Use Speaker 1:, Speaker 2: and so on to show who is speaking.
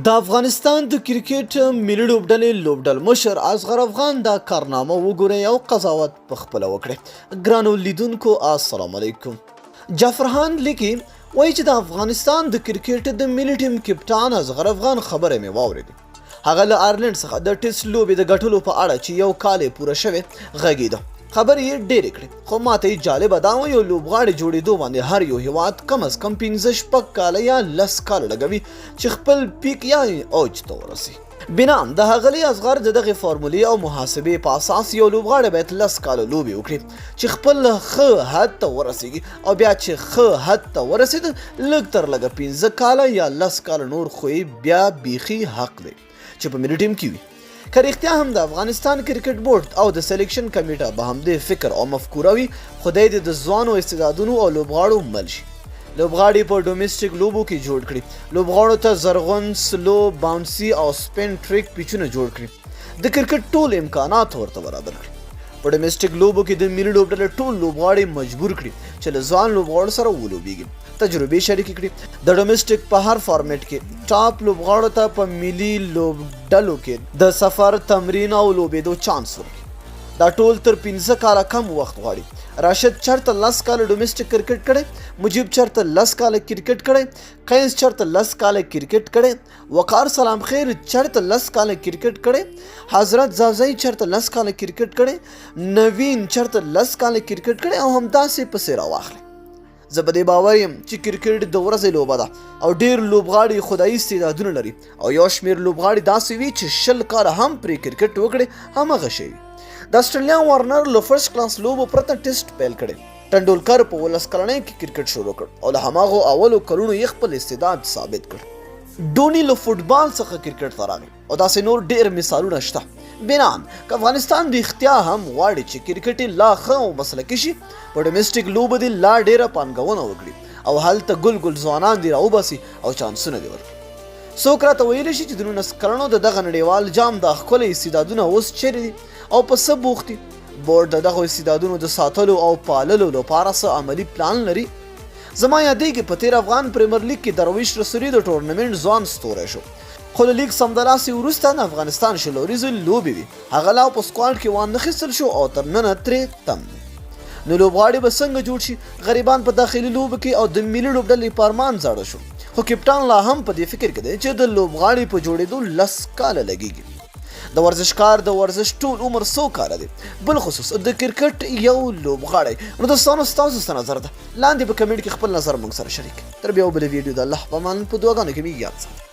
Speaker 1: د افغانستان د کرکټ ملي لوبډلې لوبډلمشر اصغر افغان دا کارنامه وګورئ او قضاوت په خپله وکړئ. ګرانو لیدونکو السلام علیکم. جعفرخان لیکي وایي چې د افغانستان د کرکټ د ملي ټیم کپټان اصغر افغان خبرې مې واورېدې. هغه له آیرلنډ څخه د ټیسټ لوبې د ګټلو په اړه چې یو کال یې پوره شوی غږېده. خبرې یې ډېرې کړې، خو ماته یې جالبه دا وه یو لوبغاړي جوړېدو باندې هر یو هیواد کم از کم 5 شپږ کاله یا 10 کاله لګوي چې خپل پیک یا اوج ته ورسي. بنا د ښاغلي اصغر د دغې فارمولې او محاسبې په اساس یو لوبغاړی باید 10 کاله لوبې وکړي چې خپل ښه حد ته ورسیږي، او بیا چې ښه حد ته ورسېد لږ تر لږه 5 کاله یا 10 کاله نور خو یې بیا بیخي حق دی چې په ملي ټیم کې وي. که رښتیا هم د افغانستان کرکټ بورډ او د سلیکشن کمیټه به همدې فکر او مفکوره وي، خدای دې د ځوانو استعدادونو او لوبغاړو مل شي. لوبغاړي په ډومیسټیک لوبو کې جوړ کړي، لوبغاړو ته زرغون، سلو، باونسي او سپین ټریک پیچونه جوړ کړي، د کرکټ ټول امکانات ورته برابر کړي. په ډومیسټیک لوبو کې د ملي لوبډلې ټول لوبغاړي مجبور کړي چې له ځوان لوبغاړو سره ولوبیږي، تجربې شریکې کړي. د ډومیسټیک په هر فارمیټ کې ټاپ لوبغاړو ته په ملي لوبډلو کې د سفر، تمرین او لوبېدو چانس ورکړي. دا ټول تر 5 کاله کم وخت غواړي. راشد چرته 10 کاله ډومیسټیک کرکټ کړی، مجیب چرته 10 کاله کرکټ کړی، قیس چرته 10 کاله کرکټ کړی، وقار سلام خیر چرته 10 کاله کرکټ کړی، حضرت ځاځی چرته 10 کاله کرکټ کړی، نوین چرته 10 کاله کرکټ کړی، او همداسې پسې راواخلئ. زه په دې باور یم چې کرکټ د ورځې لوبه ده او ډېر لوبغاړي خدایي استعدادونه لري، او یو شمېر لوبغاړي داسې وي چې 20 کاله هم پرې کرکټ وکړي همغه شی وي. د اسټرالیا وارنر له فرست کلاس لوبو پرته ټیسټ پیل کړی. ټنډولکر په 17 کلنۍ کې کرکټ شروع کړ او له هماغو اولو کلونو یې خپل استعداد ثابت کړ. ډوني له فوټبال څخه کرکټ ته راغی، او داسې نور ډېر مثالونه شته. بناً که افغانستان رښتیا هم غواړي چې کرکټ یې لا ښه او مسلکي شي، په ډومیسټیک لوبو دې لا ډېره پانګونه وکړي او هلته ګل ګل ځوانان دې راوباسي او چانسونه دې ورکړي. څوک راته ویلی شي چې د 19 کلنو د دغه نړیوال جام دا ښکلی استعدادونه اوس چېرې دي او په څه بوخت دي؟ بورډ د دغو استعدادونو د ساتلو او پاللو لپاره څه عملي پلان لري؟ زما یادېږي په تېر افغان پریمر لیګ کې درویش رسولي د ټورنمنټ ځوان ستوری شو، خو له لیګ سمدلاسي وروسته د افغانستان 20 اوریزې لوبې وې، هغه لا په سکواډ کې وانخیستل شو او تر ننه ترې تم دی. نو لوبغاړي به څنګه جوړ شي؟ غریبان په داخلي لوبو کې او د ملي لوبډلې په ارمان زاړه شو، خو کپټان لا هم په دې فکر کې دی چې د لوبغاړي په جوړېدو 10 کاله لګېږي. د ورزشکار د ورزش ټول عمر څو کاله دی، بالخصوص د کرکټ یو لوبغاړی. نو دوستانو ستاسو څه نظر ده؟ لاندې په کمنټ کې خپل نظر موږ سره شریک. تر بیا بلې ویډیو د الله په امان، په دعاګانو کې مې یاد ساتئ.